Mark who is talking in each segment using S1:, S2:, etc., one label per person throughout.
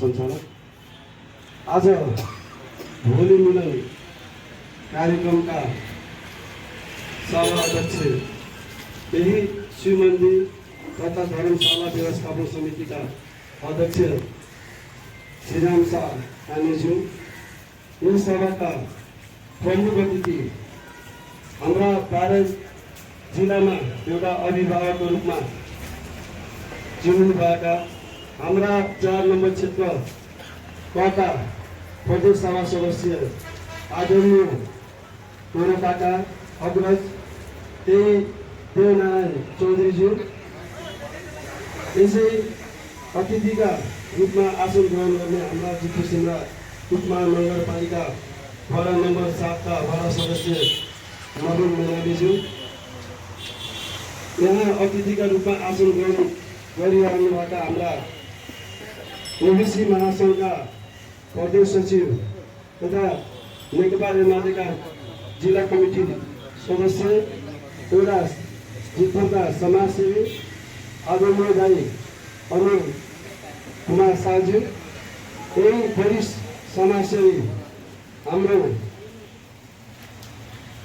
S1: सञ्चालक आज होली मिलन कार्यक्रमका सभा अध्यक्ष यही शिव मन्दिर तथा धर्मशाला व्यवस्थापन समितिका अध्यक्ष श्रीराम शाह कानेज्यू, यस सभाका प्रमुख अतिथि हाम्रा बाह्र जिल्लामा एउटा अभिभावकको रूपमा जिउनुभएका हाम्रा 4 नम्बर क्षेत्र कका प्रदेश सभा सदस्य आदरणीय काका अग्रज त्यही देवनारायण चौधरीज्यू, यसै अतिथिका रूपमा आसन ग्रहण गर्ने हाम्रा जितु सिंह उपमा नगरपालिका वडा नम्बर 7 का वडा सदस्य नवीन मेलालीज्यू, यहाँ अतिथिका रूपमा आसन ग्रहण गरिरहनुभएका हाम्रा ओबीसी महासङ्घका प्रदेश सचिव तथा नेकपा एमालेका जिल्ला कमिटी सदस्य एउटा जितपुरका समाजसेवी आदरणीय दाई अरुण कुमार शाहज्यू, यही वरिष्ठ समाजसेवी हाम्रो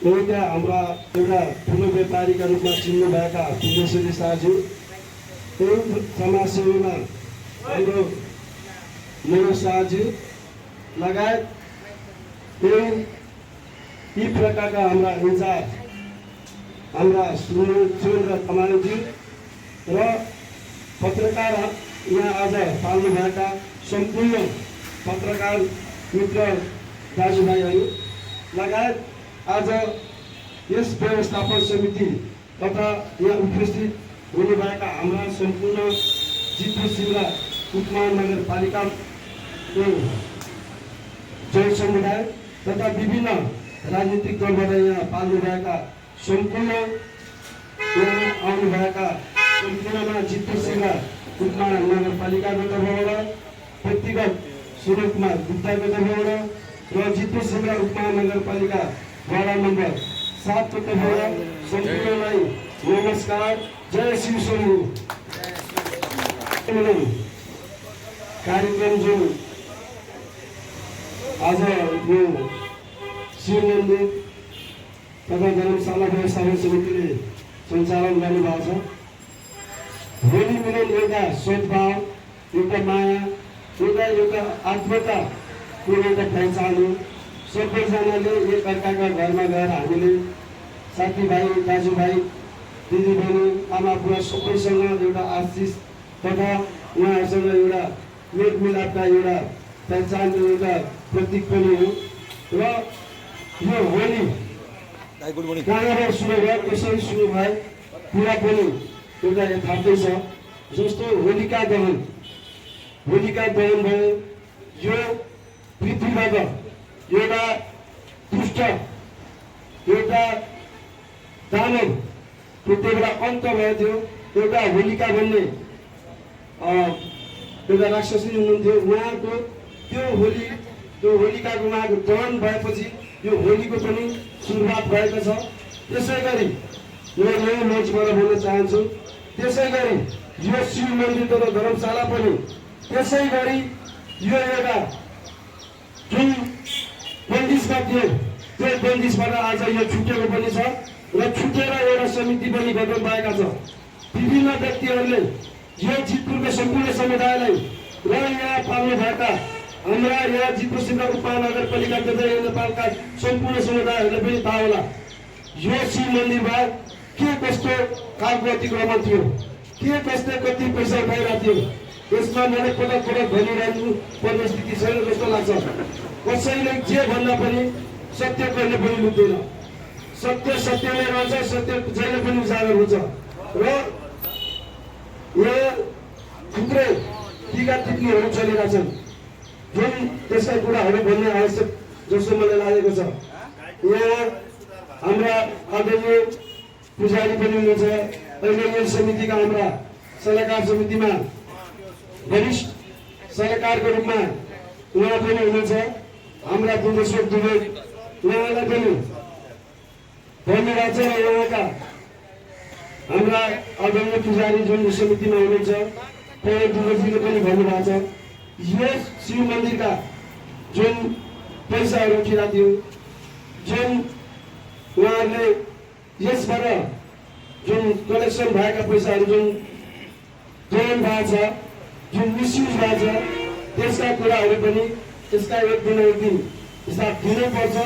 S1: हाम्रा एउटा ठुलो व्यापारीका रूपमा चिन्नुभएका फुलेश्वरी शाहज्यू, यही समाजसेवीमा हाम्रो मेरो शाहज्यू लगायत यी प्रकारका हाम्रा इन्चार्ज हाम्रा सुरेन्द्र कमालज्यू र पत्रकार यहाँ आज पाल्नुभएका सम्पूर्ण पत्रकार मित्र दाजुभाइहरू लगायत आज यस व्यवस्थापन समिति तथा यहाँ उपस्थित हुनुभएका हाम्रा सम्पूर्ण जितपुर जिल्ला उपमा नगरपालिकाको जन समुदाय तथा विभिन्न राजनीतिक दलबाट यहाँ पाल्नुभएका सम्पूर्ण यहाँ आउनुभएका सम्पूर्णमा जितपुर जिल्ला उपमा नगरपालिकाको तर्फबाट व्यक्तिगत सुरेश कुमार गुप्ताको तर्फबाट र जितपुर जिल्ला उपमा नगरपालिका वडा नम्बर 7 को तर्फबाट सम्पूर्णलाई नमस्कार, जय शिव शम्भु। कार्यक्रम जुन आज यो शिव मन्दिर तथा धर्मशाला व्यवस्थापन समितिले सञ्चालन गर्नुभएको छ। होली मिलन एउटा सद्भाव, एउटा माया, एउटा आत्मीयताको एउटा पहिचान हो। सबैजनाले एक अर्काका घरमा गएर हामीले साथीभाइ दाजुभाइ दिदीबहिनी आमा बुवा सबैसँग एउटा आशिष तथा उहाँहरूसँग एउटा मेलमिलापका एउटा पहिचानको एउटा प्रतीक पनि हो। र यो होली कहाँबाट सुरु भयो, कसरी सुरु भयो कुरा पनि एउटा यथार्थै छ। जस्तो होलिका दहन भयो, यो पृथ्वीबाट एउटा दुष्ट एउटा दानव त्यतिबेला अन्त भएको थियो। एउटा होलिका भन्ने एउटा राक्षसी हुनुहुन्थ्यो, उहाँको त्यो होलिकाको उहाँको दहन भएपछि यो होलीको पनि सुरुवात भएको छ। त्यसै गरी म यही मञ्चबाट भन्न चाहन्छु, त्यसै गरी यो शिव मन्दिर तथा धर्मशाला पनि त्यसै गरी यो एउटा जुन बन्दिसमा थियो त्यो बन्दिसबाट आज यो छुटेको पनि छ र छुटेर एउटा समिति पनि गठन भएका छ। विभिन्न व्यक्तिहरूले यो जितपुरको सम्पूर्ण समुदायलाई र यहाँ पाल्नुभएका हाम्रा यहाँ जितपुर जिल्ला उपमहानगरपालिका तथा नेपालका सम्पूर्ण समुदायहरूलाई पनि थाहा होला यो शिव मन्दिरमा के कस्तो खालको अतिक्रमण थियो, के कस्तो कति पैसा उठाइरहेको थियो। यसमा मलाई पटक भनिरहनु पर्ने स्थिति छैन जस्तो लाग्छ। कसैले जे भन्दा पनि सत्य कहिले पनि लुक्दैन, सत्य सत्यमै रहन्छ, सत्य जहिले पनि उजागर हुन्छ। र यहाँ थुप्रै टीका टिप्पणीहरू चलेका छन् जुन त्यसका कुराहरू भन्ने आवश्यक जस्तो मलाई लागेको छ। यहाँ हाम्रा आदरणीय पुजारी पनि हुनुहुन्छ, अहिले यो समितिका हाम्रा सल्लाहकार समितिमा वरिष्ठ सल्लाहकारको रूपमा उहाँ पनि हुनुहुन्छ, हाम्रा बुद्धेश्वर दुबे उहाँलाई पनि धन्यवाद छ। उहाँका हाम्रा आदरणीय पुजारी जुन समितिमा हुनुहुन्छ प्रयोग दुर्गजीले पनि भन्नुभएको छ, यस शिव मन्दिरका जुन पैसाहरू किरा थियो, जुन उहाँहरूले यसबाट जुन कलेक्सन भएका पैसाहरू जुन दोहन भएको छ, जुन मिसयुज भएको छ, त्यसका कुराहरू पनि त्यसका एक दिन हिसाब दिनै पर्छ।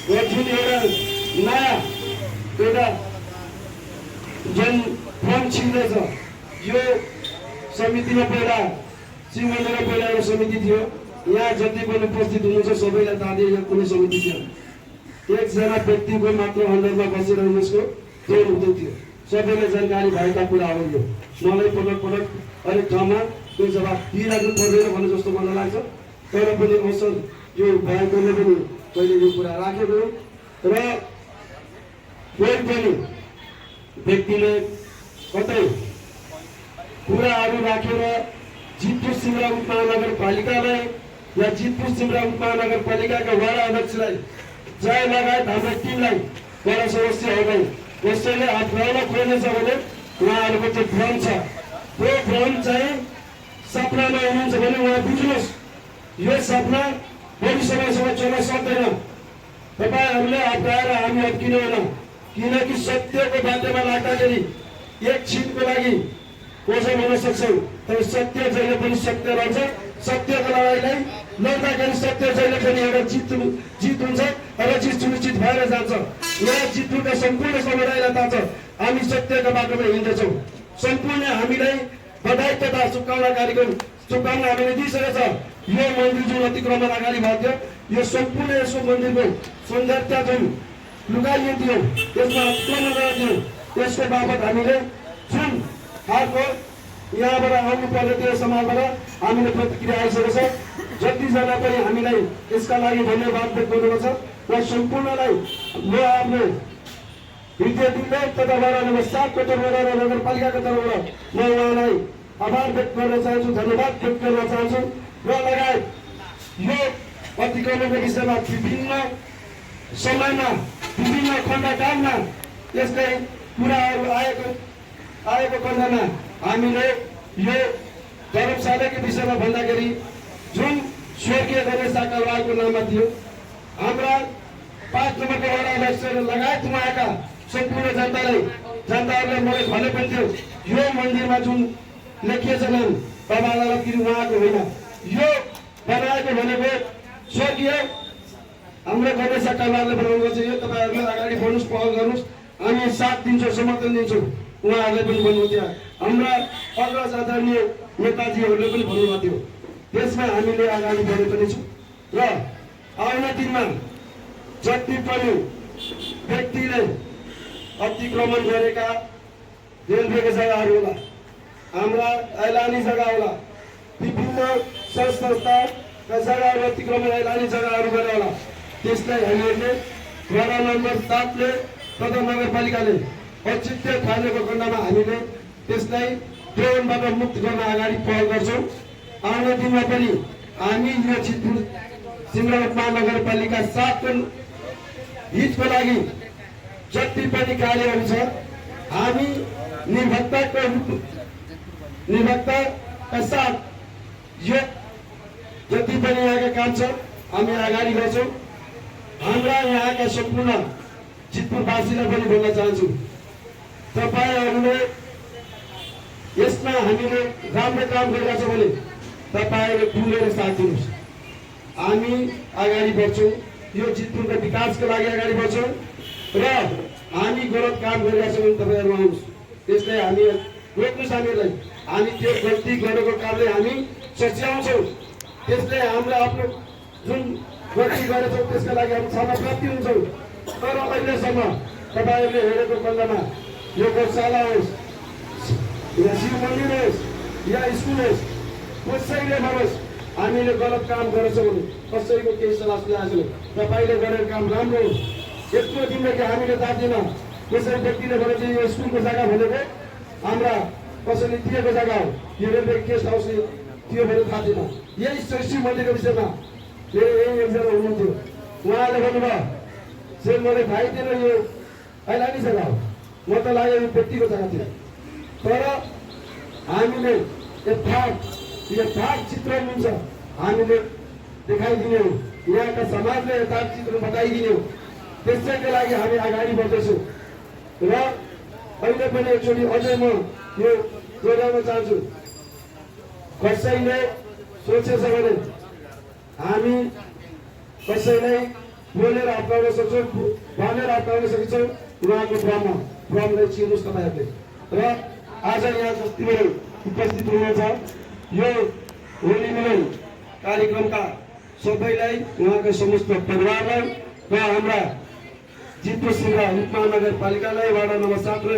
S1: र जुन एउटा नयाँ एउटा जुन फर्म छिन्दैछ, यो समितिमा पहिला शिव मन्दिरमा पहिला एउटा समिति थियो। यहाँ जति पनि उपस्थित हुनुहुन्छ सबैलाई थाहा थियो यहाँ कुनै समिति थियो, एकजना व्यक्तिको मात्र अन्डरमा बसेर उनीहरूको जोड हुँदै थियो। सबैलाई जानकारी भएका कुरा हो। यो मलाई पटक पटक हरेक ठाउँमा त्यो जवाब दिइराख्नु पर्दैन भन्ने जस्तो मलाई लाग्छ। तर पनि अवसर यो भएकोले पनि पहिले यो कुरा राखेको हो। र कोही पनि व्यक्तिले कतै कुराहरू राखेर जितपुर सिमरा उपमहानगरपालिकालाई या जितपुर सिमरा उपमहानगरपालिकाका वडा अध्यक्षलाई जय लगायत हाम्रो टिमलाई वडा सदस्यहरूलाई कसैले अप्नाउन खोज्नेछ भने उहाँहरूको त्यो भ्रम छ। त्यो भ्रम चाहिँ सपनामा हुनुहुन्छ भने उहाँ बुझ्नुहोस्, यो सपना बढी समयसम्म चल्न सक्दैन। तपाईँहरूले अप्नाएर हामी अड्किँदैन, किनकि सत्यको बाटोमा लाग्दाखेरि एकछिनको लागि कसो हुन सक्छौँ, तर सत्य जहिले पनि सत्य रहन्छ। सत्यको लडाइँलाई लड्दाखेरि सत्य जहिले पनि एउटा जित हुन्छ र जित सुनिश्चित भएर जान्छ। यहाँ जितपुरका सम्पूर्ण समुदायलाई थाहा छ हामी सत्यका बाटोमा हिँड्दैछौँ। सम्पूर्ण हामीलाई बधाई तथा शुभकामना कार्यक्रम शुभकामना हामीले दिइसकेको छ। यो मन्दिर जुन अतिक्रमण अगाडि भएको थियो, यो सम्पूर्ण यसको मन्दिरको सौन्दर्यता जुन लुकाइयो थियो, यसमा अतिक्रमण थियो, त्यसको बाबत हामीले जुन खालको यहाँबाट आउनु पर्ने त्यो समाजबाट हामीले प्रतिक्रिया आइसकेको छ। जतिजना पनि हामीलाई यसका लागि धन्यवाद व्यक्त गर्नुपर्छ र सम्पूर्णलाई म आफ्नो हृदय दिँदै तथा वडा नम्बर 7 कोटरवडा र नगरपालिकाको तर्फबाट म उहाँलाई आभार व्यक्त गर्न चाहन्छु, धन्यवाद व्यक्त गर्न चाहन्छु। र लगायत यो अतिक्रमणको विषयमा विभिन्न समयमा विभिन्न खण्डकालमा यस्तै कुराहरू आएको खण्डमा हामीले यो धर्मशालाको विषयमा भन्दाखेरि जुन स्वर्गीय गणेश साकारवालको नाममा थियो, हाम्रा 5 नम्बरको वडा अध्यक्ष लगायत उहाँका सम्पूर्ण जनताहरूले मलाई भने पनि थियो यो मन्दिरमा जुन लेखिएछ नाम बाबालाई किन उहाँको होइन, यो बनाएको भनेको स्वर्गीय हाम्रो गणेश साकारवालले बनाउनु छ। यो तपाईँहरूले अगाडि बढ्नुहोस्, पहल गर्नुहोस्, हामी साथ दिन्छौँ, समर्थन दिन्छौँ। उहाँहरूले पनि भन्नुभएको थियो, हाम्रा अग्रज आदरणीय नेताजीहरूले पनि भन्नुभएको थियो। त्यसमा हामीले अगाडि बढे पनि छौँ र आउने दिनमा जति पनि व्यक्तिले अतिक्रमण गरेका रेलवेका जग्गाहरू होला, हाम्रा ऐलानी जग्गा होला, विभिन्न संस्थाका जग्गाहरू अतिक्रमण ऐलानी जग्गाहरू गरे होला, त्यसलाई हामीहरूले वडा नम्बर 7 ले तथा नगरपालिकाले औचित्य ठानेको खण्डमा हामीले त्यसलाई त्योबाट मुक्त गर्न अगाडि पहल गर्छौँ। आउने दिनमा पनि हामी यो जितपुर सिमरा उपमहानगरपालिका 7 को हितको लागि जति पनि कार्यहरू छ हामी निर्भरताका साथ यो जति पनि यहाँका काम छ हामी अगाडि गर्छौँ। हाम्रा यहाँका सम्पूर्ण जितपुरवासीलाई पनि भन्न चाहन्छु, तपाईँहरूले यसमा हामीले राम्रो काम गरेका छौँ भने तपाईँहरूले टुलेर साथ दिनुहोस्। हामी अगाडि बढ्छौँ, यो जितपुरको विकासको लागि अगाडि बढ्छौँ र हामी गलत काम गरेका छौँ भने तपाईँहरू आउनुहोस्, त्यसलाई हामी रोक्नुहोस्। हामी त्यो गल्ती गरेको कामले हामी सच्याउँछौँ, त्यसले हामीलाई आफ्नो जुन गल्ती गरेछौँ त्यसका लागि हामी क्षमा प्राप्ति हुन्छौँ। तर अहिलेसम्म तपाईँहरूले हेरेको खण्डमा यो गौशाला होस् या शिव मन्दिर होस् या स्कुल होस्, कसैले भनोस् हामीले गलत काम गरेछौँ भने कसैको केही सल्लाह सुझाव छैन। तपाईँले गरेको काम राम्रो हो, यत्रो दिनदेखि हामीले थाहा थिएन। कसै व्यक्तिले भने चाहिँ यो स्कुलको जग्गा भनेको हाम्रा कसैले दिएको जग्गा हो, यो रेलवे गेस्ट हाउस थियो भने थाहा थिएन। यही शिव मन्दिरको विषयमा मेरो यही एकजना हुनुहुन्थ्यो, उहाँले भन्नुभयो सेल मलाई थाहै थिएन यो ऐलानी जग्गा हो, म त लाग्यो यो व्यक्तिको जग्गा थियो। तर हामीले यथार्थ चित्र हुन्छ हामीले देखाइदिने हो, यहाँका समाजलाई यथार्थ चित्र बताइदिने हो। त्यसैका लागि हामी अगाडि बढ्दैछौँ र अहिले पनि एकचोटि अझै म यो दोहोऱ्याउन चाहन्छु। कसैले सोचेछ भने हामी कसैलाई बोलेर हप्काउन सक्छौँ, भनेर हप्काउन सक्छौँ, उहाँको भ्रमलाई चिर्नुहोस् तपाईँहरूले। र आज यहाँ जति पनि उपस्थित हुनुहुन्छ यो होली मिलन कार्यक्रमका सबैलाई, उहाँका समस्त परिवारलाई र हाम्रा जितपुर सिंह उपमहानगरपालिकालाई, वार्ड नम्बर 7 र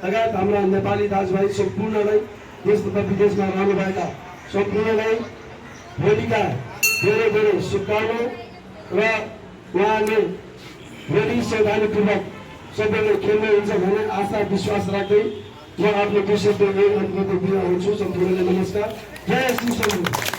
S1: लगायत हाम्रा नेपाली दाजुभाइ सम्पूर्णलाई, देश तथा विदेशमा रहनुभएका सम्पूर्णलाई होलीका धेरै धेरै शुभकामना र उहाँले होली सावधानीपूर्वक सबैले खेल्नुहुन्छ भन्ने आशा विश्वास राख्दै म आफ्नो विषयको यही अनुमति दिन हुन्छु। सम्पूर्णलाई नमस्कार। जय श्री शम्भु।